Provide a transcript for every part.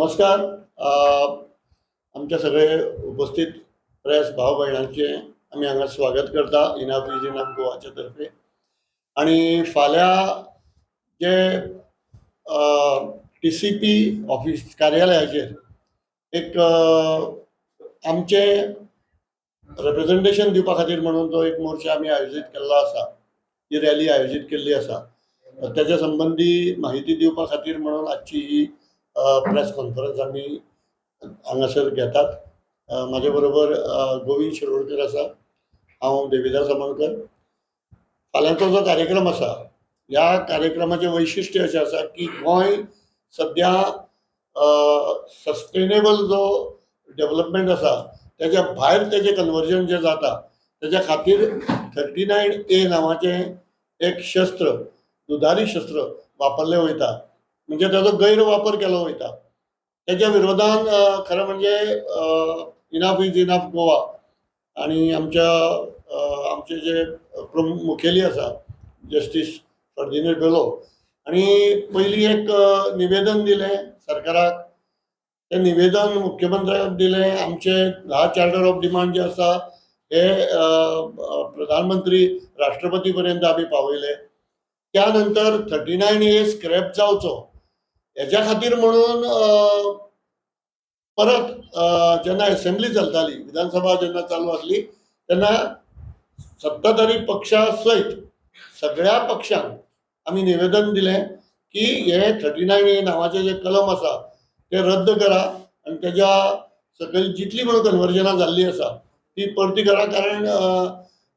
नमस्कार. आमच्या सगळे उपस्थित प्रेस भाव भयणांचे आमी हांगा स्वागत करता इनाफ is enough गोवाच्या तर्फे. आणि फाल्यां जे टीसीपी ऑफिस कार्यालयाचेर एक आमचें रेप्रेजेंटेशन दिवपा खातीर म्हणून जो एक मोर्चा आमी आयोजीत केल्लो आसा, ही रॅली आयोजीत केल्ली आसा, त्याच्या संबंदी माहिती दिवपा खातीर म्हणून आजची ही प्रेस कॉन्फरन्स आमी हांगासर घेतात. म्हाजे बरोबर गोविंद शिरोडकर आसा, हांव देविदास आमोणकर. फाल्यांचो जो कार्यक्रम आसा, ह्या कार्यक्रमाचें वैशिश्ट्य अशें आसा की गोंय सद्या सस्टेनेबल जो डेवलपमेंट आसा तेज्या भायर तेजें कन्वर्जन जें जाता, तेज्या खातीर 39A नांवाचें एक शस्त्र, दुधारी शस्त्र वापरलें वयता, म्हणजे ताजो गैरवापर केलो वयता. तेज्या विरोधान खरें म्हणजे इनाफ is enough Goa आणि आमच्या आमचे जे प्रमुख मुखेली आसा जस्टीस फर्दिनेंद बेलो आणि पयलीं एक निवेदन दिलें सरकाराक, तें निवेदन मुख्यमंत्र्याक दिलें. आमचे 10 चार्टर ऑफ डिमांड जे आसा हे प्रधानमंत्री, राष्ट्रपती पर्यंत आमी पावयले. त्या नंतर 39A scrap जावचो हेज्या खातीर म्हणून परत जेन्ना एसेंब्ली चलताली, विधानसभा जेन्ना चालू आसली, तेन्ना सत्ताधारी पक्षा सयत सगळ्या पक्षांक आमी निवेदन दिलें की हे 39A नांवाचें जे कलम आसा ते रद्द करा आनी तेज्या सकयल जितली म्हणून कन्वर्जनां जाल्लीं आसा ती परती करा, कारण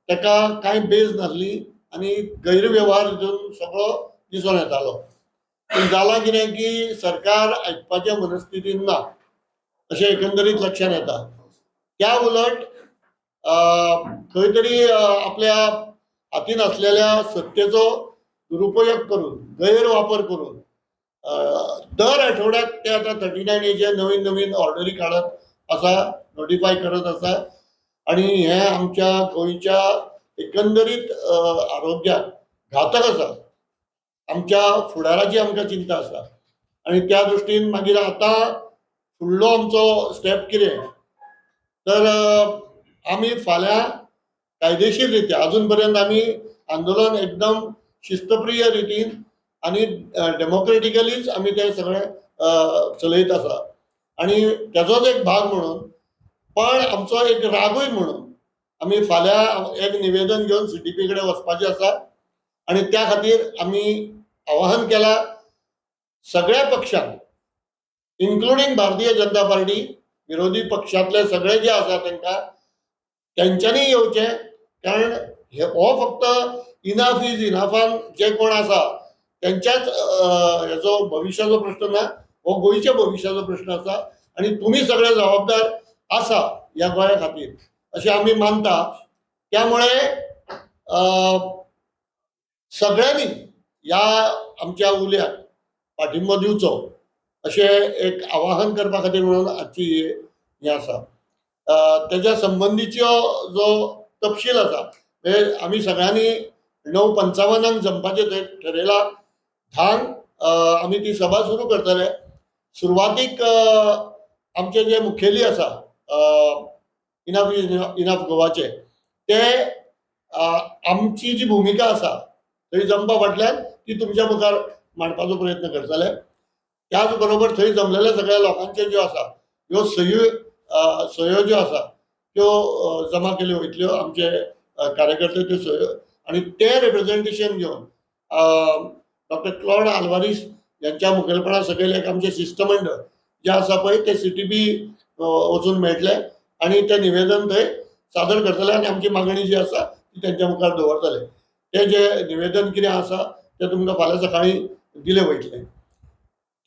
तेका कांय बेज नासली आनी गैरवेव्हार हितून सगळो दिसून येतालो. पूण जालां कितें की सरकार आयकपाच्या मनस्थितीन ना अशें एकंदरीत लक्षांत येता. त्या उलट खंय तरी आपल्या हातीन आसलेल्या सत्तेचो दुरुपयोग करून, गैरवापर करून दर आठवड्याक ते आतां 39Aचे नवीन नवीन ऑर्डरी काडत आसा, नोटिफाय करत आसा आणि हें आमच्या गोंयच्या एकंदरीत आरोग्याक घातक आसा. आमच्या फुडाराची आमकां चिंता आसा आणि त्या दृश्टीन मागीर आतां फुडलो आमचो स्टेप कितें तर आमी फाल्यां कायदेशीर रित्या, अजून पर्यंत आमी आंदोलन एकदम शिस्तप्रिय रितीन आनी डेमोक्रेटिकलीच आमी तें सगळें चलयत आसा आनी तेजोच एक भाग म्हणून, पण आमचो एक रागूय म्हणून आमी फाल्यां एक निवेदन घेवन सीटीपी कडेन वचपाचें आसा. आनी त्या खातीर आमी आवाहन केलां सगळ्या पक्षांक, इन्क्लुडींग भारतीय जनता पार्टी, विरोधी पक्षांतले सगळे जे आसा तांकां, तेंच्यांनी येवचें, कारण हे हो फक्त इनाफ is इनाफान जे कोण आसा तेंच्याच हेजो भविश्याचो प्रश्न ना, हो गोंयच्या भविश्याचो प्रश्न आसा आनी तुमी सगळे जबाबदार आसा ह्या गोंया खातीर अशें आमी मानता. त्यामुळे सगळ्यांनी ह्या आमच्या उल्याक पाठिंबो दिवचो अशें एक आवाहन करपा खातीर म्हणून आजची हें आसा. तेज्या संबंदीच्यो जो तपशील आसा, म्हणजे आमी सगळ्यांनी 9:55 जमपाचें थंय ठरयलां. 10क आमी ती सभा सुरू करतले. सुरवातीक आमचे जे मुखेली आसा इनाफ is enough गोवाचे, ते आमची जी भुमिका आसा थंय जमपा फाटल्यान ती तुमच्या मुखार मांडपाचो प्रयत्न करतले. त्याच बरोबर थंय जमलेल्या सगळ्या लोकांच्यो ज्यो आसा ह्यो सयो ज्यो आसा त्यो जमा केल्यो वयतल्यो. आमचे कार्यकर्ते त्यो सयो आनी ते रिप्रेझेंटेशन घेवन डॉक्टर क्लॉड आल्वारीस यांच्या मुखेलपणा सकयल एक आमचें शिश्टमंडळ जें आसा पळय तें सीटीपी वचून मेळटलें आनी तें निवेदन थंय सादर करतले आनी आमची मागणी जी आसा ती तेंच्या मुखार दवरतले. तें जें निवेदन कितें आसा तें तुमकां फाल्यां सकाळीं दिलें वयतलें.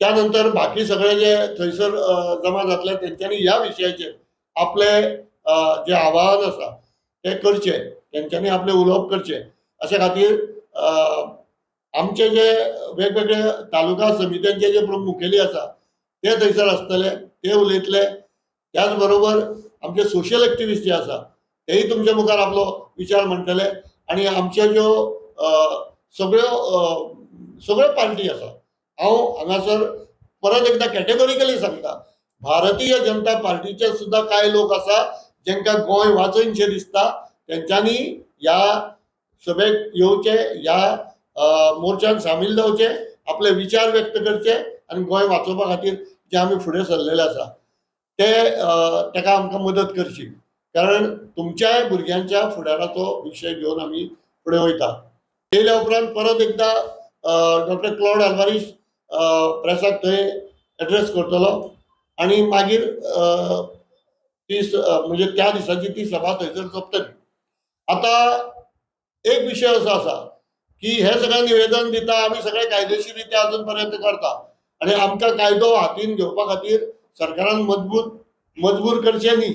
त्या नंतर बाकी सगळे जे थंयसर जमा जातले तेंच्यांनी ह्या विशयाचेर आपले जे आवाहन आसा तें करचें, तेंच्यांनी आपलें उलोवप करचें. अशे खातीर आमचे जे वेगवेगळे तालुका समित्यांचे जे मुखेली आसा ते थंयसर आसतले, ते उलयतले. त्याच बरोबर आमचे सोशल एक्टिविस्ट जे आसा तेय तुमच्या मुखार आपलो विचार मांडटले आनी आमच्यो ज्यो सगळ्यो सगळ्यो पार्टी आसा, हांव हांगासर परत एकदा कॅटेगॉरिकली सांगता, भारतीय जनता पार्टीचे सुद्दां कांय लोक आसा जेंकां गोंय वाचयनशें दिसता, तेंच्यांनी ह्या सभेक येवचे, ह्या मोर्चान सामील जावचे, आपले विचार व्यक्त करचे आनी गोंय वाचोवपा खातीर जे आमी फुडें सरलेले आसा ते ताका आमकां मदत करची, कारण तुमच्याय भुरग्यांच्या फुडाराचो विशय घेवन आमी फुडें वयता. येयल्या उपरांत परत एकदां डॉक्टर क्लॉड आल्वारीस प्रेसाक थंय एड्रेस करतलो आनी मागीर ती म्हणजे त्या दिसाची ती सभा थंयसर सोंपतली. आतां एक विशय असो आसा की हे सगळें निवेदन दिता आमी, सगळें कायदेशीर रित्या अजून पर्यंत करता आनी आमकां कायदो हातीन घेवपा खातीर सरकारान मजबूर करचें न्ही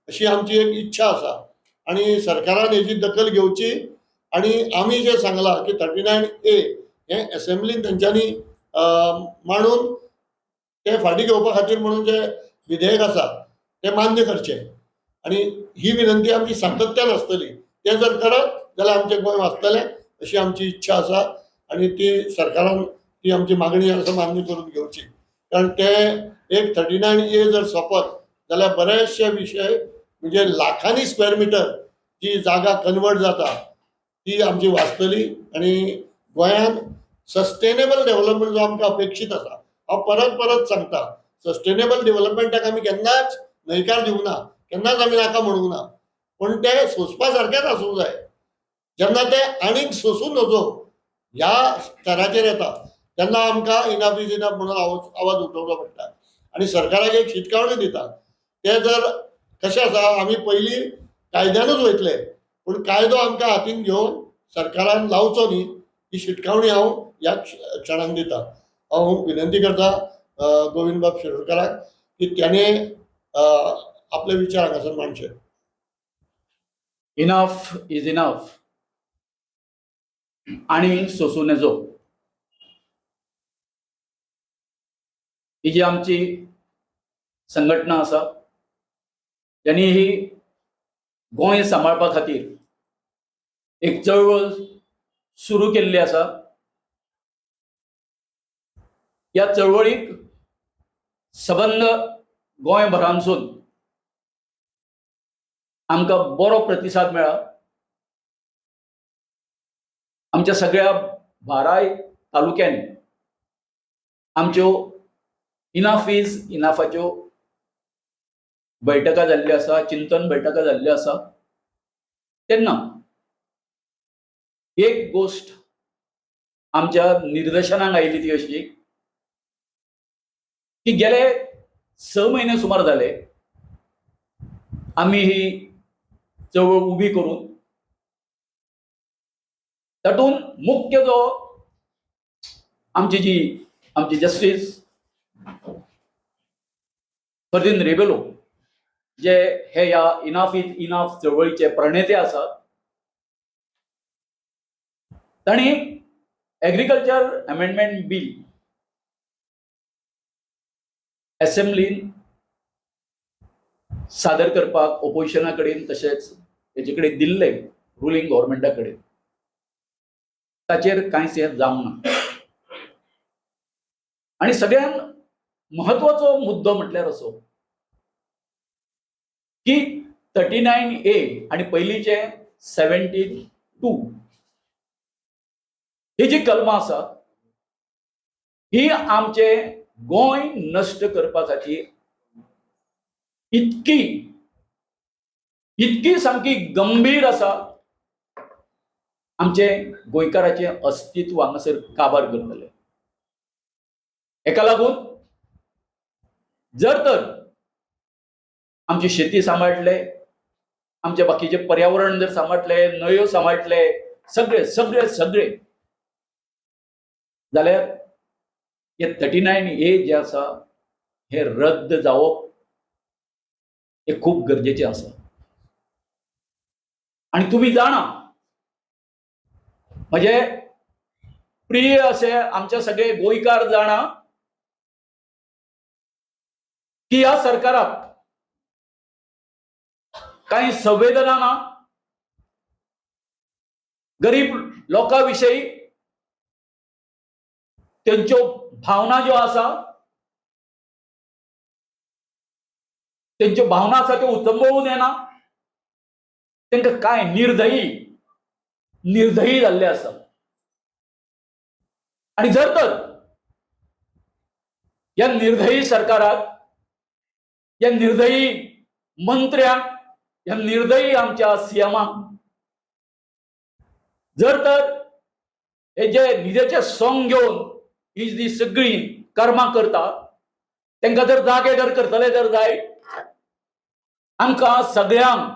अशी आमची एक इच्छा आसा आनी सरकारान हेजी दखल घेवची. आनी आमी जें सांगलां की 39A हें एसेंब्लीन तेंच्यांनी मांडून ते फाटीं घेवपा खातीर म्हणून जे विधेयक आसा तें मान्य करचें आनी ही विनंती आमची सातत्यान आसतली. तें जर करत जाल्यार आमचें गोंय वाचतलें अशी आमची इच्छा आसा आनी ती सरकारान ती आमची मागणी आसा मान्य करून घेवची, कारण ते एक 39A जर सोंपत जाल्यार बरेचशे विशय म्हणजे लाखांनी स्क्वेअर मिटर जी जागा कन्वर्ट जाता ती आमची वाचतली आनी गोंयांत सस्टेनेबल डेव्हलपमेंट जो आमकां अपेक्षीत आसा, हांव परत परत सांगता, सस्टेनेबल डेव्हलपमेंटाक आमी केन्नाच न्हयकार दिवंक ना, केन्नाच आमी नाका म्हणूंक ना, पूण ते सोंसपा सारकेंच आसूंक जाय. जेन्ना ते आनीक सोंसूं नजो ह्या स्तराचेर येता तेन्ना आमकां इनफ is enough म्हणून आवाज उठोवचो पडटा आनी सरकाराक एक शिटकावणी दिता. ते जर कशें आसा, आमी पयलीं कायद्यानूच वयतले, पूण कायदो आमकां हातीन घेवन सरकारान लावचो न्ही ही शिटकावणी हांव ह्या क्षणाक दिता. हांव विनंती करता गोविंदबाब शिरोडकाराक की त्याने आपले विचार हांगासर मांडचे. इनफ is enough आनी सोंसूं नजो. ही जी आमची संघटना आसा ज्यांनी ही गोंय सांबाळपा खातीर एक चळवळ सुरू केल्ली आसा, ह्या चळवळीक सबंद गोंयभरांसून आमकां बरो प्रतिसाद मेळ्ळा. आमच्या सगळ्या बाराय तालुक्यांनी आमच्यो इनाफ is इनाफाच्यो बैठका जाल्ल्यो आसा, चिंतन बैठका जाल्ल्यो आसा. तेन्ना एक गोश्ट आमच्या निर्दशनाक आयली ती अशी की गेले 6 म्हयने सुमार जाले आमी ही चळवळ उबी करून, तातूंत मुख्य जो आमची जी आमची जस्टीस फर्दिन रेबेलो जे हे ह्या इनाफ is enough चळवळीचे प्रणेते आसात, तांणी एग्रीकल्चर अमेंडमेंट बील एसेंब्लीन सादर करपाक ओपोजिशना कडेन तशेंच हेजे कडेन दिल्लें रुलींग गव्हर्मेंटा कडेन, ताचेर कांयच हें जावंक ना. आनी सगळ्यान म्हत्वाचो मुद्दो म्हटल्यार असो की 39A आनी पयलींचे 17(2) ही जी कलमां आसा ही आमचे गोंय नश्ट करपा खातीर इतकी इतकी सामकी गंभीर आसा, आमचे गोंयकाराचें अस्तित्व हांगासर काबार करतले. हेका लागून जर तर आमची शेती सांबाळटले, आमचे बाकीचे पर्यावरण जर सांबाळटले, न्हंयो सांबाळटले, सगळे सगळे सगळे जाल्यार हे 39A जे आसा हे रद्द जावप हे खूब गरजेचें आसा. आनी तुमी जाणा म्हजे प्रिय असे आमचे सगळे गोंयकार जाणा की ह्या सरकाराक कांय संवेदना ना, गरीब लोकां विशयी तेंच्यो भावना ज्यो आसा तेंच्यो भावना आसा त्यो उचंबळून येना. तांकां काय निर्दयी निर्दयी जाल्ले आसा. आणि जर तर या निर्दयी सरकाराक, या निर्दयी मंत्र्यांक, या निर्दयी आमच्या सीएमाक जर तर हे जे निजेचे सोंग घेवन ही जी सगळीं कर्मां करता तांकां जर जागे जर करतले जर जाय, आमकां सगळ्यांक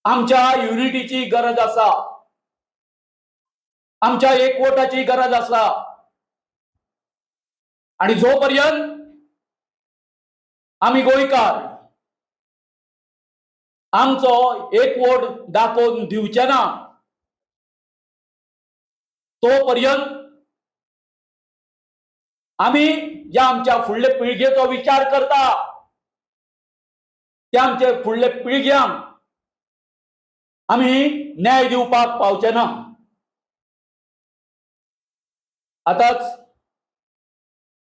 आमच्या युनिटीची गरज आसा, आमच्या एकवटाची गरज आसा. आणि जो पर्यंत आमी गोंयकार आमचो एकवट दाखोवन दिवचे ना तो पर्यंत आमी ज्या आमच्या फुडले पिळगेचो विचार करता त्या आमचे फुडले पिळग्यांक आमी न्याय दिवपाक पावचे ना. आतांच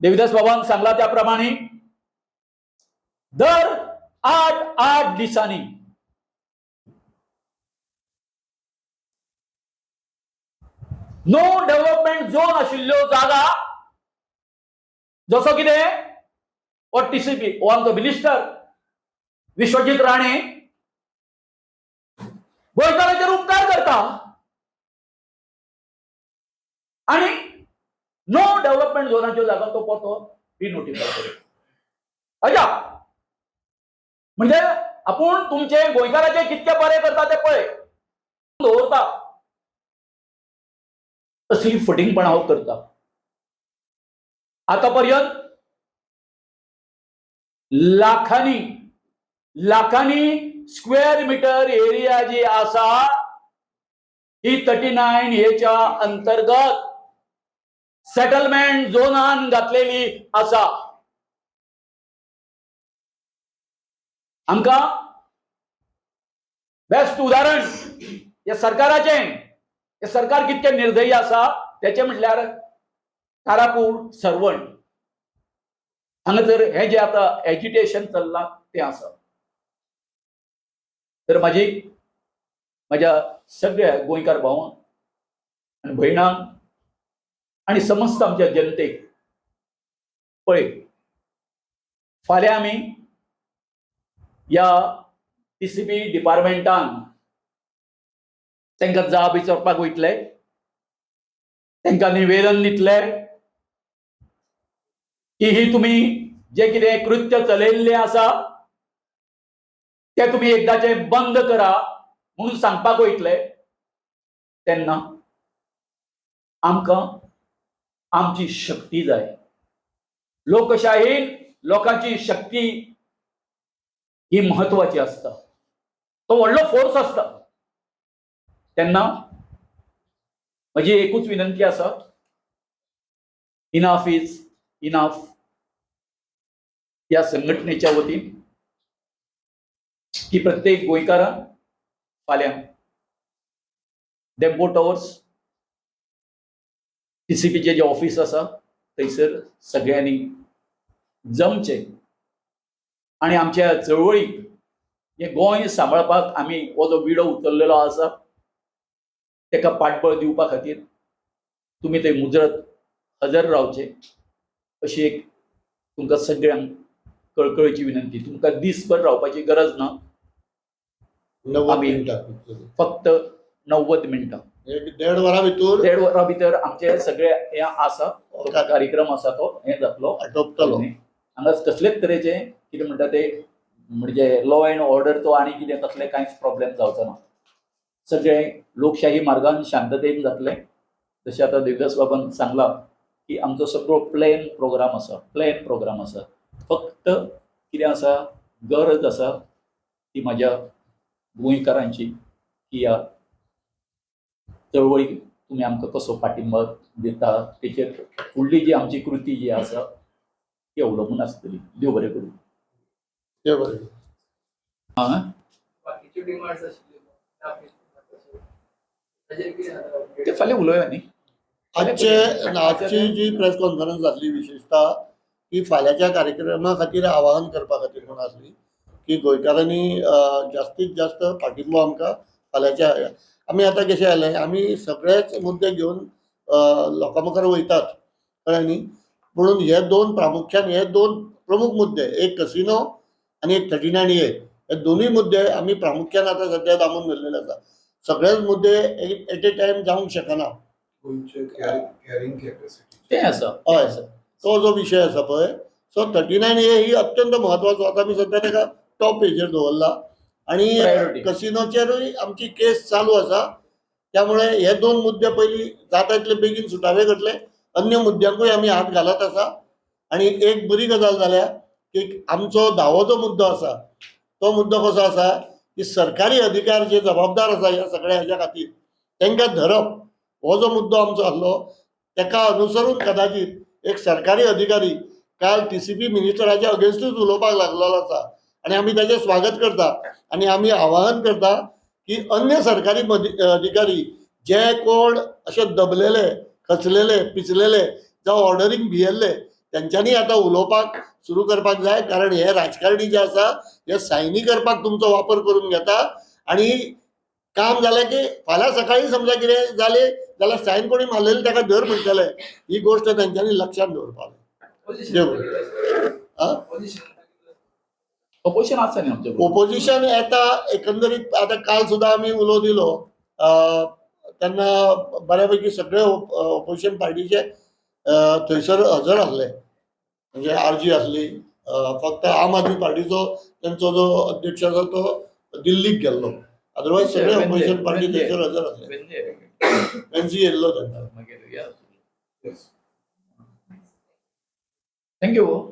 देविदास बाबान सांगला त्या प्रमाणे दर 8-8 दिसांनी नो डेव्हलपमेंट झोन आशिल्ल्यो जागा, जसो कितें हो टीसीपी हो आमचो मिनिस्टर विश्वजीत राणे गोंयकारांचेर उपकार करता आनी नो डेव्हलपमेंट झोनाच्यो जागा तो परतो रिनोटिफाय करता. अजा म्हणजे आपूण तुमचे गोंयकाराचे कितके बरें करता ते पळय दवरता, असली फटींगपणां हो करता. आतां पर्यंत लाखांनी लाखांनी स्क्वेअर मिटर एरिया जी आसा ही 39 हेच्या अंतर्गत सेटलमेंट झोनान घातलेली आसा. आमकां बेस्ट उदाहरण हे सरकाराचें, हे सरकार कितकें निर्दयी आसा तेचें म्हटल्यार कारापूर सर्वण हांगा जर हें जें आतां एजिटेशन चल्लां तें आसा. तर म्हाजी म्हाज्या सगळ्या गोंयकार भावांक आनी भयणांक आनी समस्त आमच्या जनतेक पळय, फाल्यां आमी ह्या टीसीपी डिपार्टमेंटान तांकां जाप विचारपाक वयतले, तांकां निवेदन दितले की ही तुमी जे कितें कृत्य चलयल्लें आसा तें तुमी एकदाचें बंद करा म्हणून सांगपाक वयतले. तेन्ना आमकां आमची शक्ती जाय, लोकशाहीन लोकांची शक्ती ही म्हत्वाची आसता, तो व्हडलो फोर्स आसता. तेन्ना म्हजी एकूच विनंती आसा, इनाफ is enough. ह्या संघटनेच्या वतीन की प्रत्येक गोंयकारान फाल्यां डेम्पो टॉवर्स टीसीपीचें जें ऑफीस आसा थंयसर सगळ्यांनी जमचें आनी आमच्या चळवळीक हें गोंय सांबाळपाक आमी हो जो विडो उचललेलो आसा तेका पाठबळ दिवपा खातीर तुमी थंय मुजरत हजर रावचे अशी एक तुमकां सगळ्यांक कळकळीची विनंती. तुमकां दीसभर रावपाची गरज ना, 90 आमी मिनटां, फक्त 90 मिनटां, एक 1.5 वरां भितर, 1.5 वरां भितर आमचे सगळे हे आसा तो कार्यक्रम आसा तो हें जातलो, आटोपतलो. हांगा कसलेच तरेचे कितें म्हणटा ते म्हणजे लॉ एंड ऑर्डरचो आनी कितें तसले कांयच प्रॉब्लेम जावचो ना. सगळें लोकशाही मार्गान शांततेन जातलें. जशें आतां देवदास बाबान सांगलां की आमचो सगळो प्लॅन प्रोग्राम आसा, प्लॅन प्रोग्राम आसा. फक्त कितें आसा, गरज आसा ती म्हाज्या गोंयकारांची की ह्या चळवळीक तुमी आमकां कसो पाठिंबा दिता तेचेर फुडली जी आमची कृती जी आसा ती अवलंबून आसतली. देव बरें करूं. देव बरें करूं. आं, बाकीच्यो डिमांड्स आशिल्ल्यो ताजेर कितें जाता? ते फाल्यां उलोवया न्ही. आजची जी प्रेस कॉन्फरन्स जातली विशेषतः ती फाल्यांच्या कार्यक्रमा खातीर आवाहन करपा खातीर म्हूण आसली की गोंयकारांनी जास्तीत जास्त पाठिंबो आमकां फाल्यांच्या. आमी आतां कशें जालें, आमी सगळेच मुद्दे घेवन लोकां मुखार वयतात, कळ्ळें न्ही. म्हणून हे दोन प्रामुख्यान हे दोन प्रमुख मुद्दे, एक कसिनो आनी एक 39A, हे दोनूय मुद्दे आमी प्रामुख्यान आतां सद्या दामून धरलेले आसा. सगळेच मुद्दे एट ए टायम जावंक शकना. गोंयचे कॅरिंग कॅपॅसिटी तें आसा. हय, तो जो विशय आसा पळय, सो 39A ही अत्यंत म्हत्वाचो. आतां आमी सद्या ताका टॉप हेजेर दवरला आनी Priority. कसिनोचेरूय आमची केस चालू आसा. त्यामुळे हे दोन मुद्दे पयलीं जाता इतले बेगीन सुटावे करतले. अन्य मुद्द्यांकूय आमी हात घालत आसा. आनी एक बरी गजाल जाल्या की आमचो धावो जो मुद्दो आसा तो मुद्दो कसो आसा की सरकारी अधिकार जे जबाबदार आसा ह्या सगळ्या हेज्या खातीर तांकां धरप हो जो मुद्दो आमचो आसलो ताका अनुसरून कदाचित एक सरकारी अधिकारी काल टीसीपी मिनिस्टराच्या अगेन्स्टूच उलोवपाक लागलेलो आसा आनी आमी ताचें स्वागत करता आनी आमी आवाहन करता की अन्य सरकारी अधिकारी जे कोण अशे दबलेले, खचलेले, पिचलेले जावं ऑर्डरींक भियेल्ले तेंच्यांनी आतां उलोवपाक सुरू करपाक जाय. कारण हे राजकारणी जे आसा हे सायनी करपाक तुमचो वापर करून घेता आनी काम जालें की फाल्यां सकाळी समजा कितें जालें जाल्यार सायन कोणी मारलेली ताका धर म्हणटले. ही गोश्ट तेंच्यांनी लक्षांत दवरपाक जाय. देव. आ? ऑपोजिशन आसा न्ही आमच्या. ओपोजिशन येता एकंदरीत. आतां काल सुद्दां आमी उलो दिलो तेन्ना बऱ्यापैकी सगळे ओपोजिशन पार्टीचे थंयसर हजर आसले. म्हणजे आरजी आसली, फक्त आम आदमी पार्टीचो तेंचो जो अध्यक्ष आसा तो दिल्लीक गेल्लो, अदरवायज सगळे ओपोजिशन पार्टी थंयसर हजर आसले. एनसी येयल्लो तेन्ना. मागीर thank you.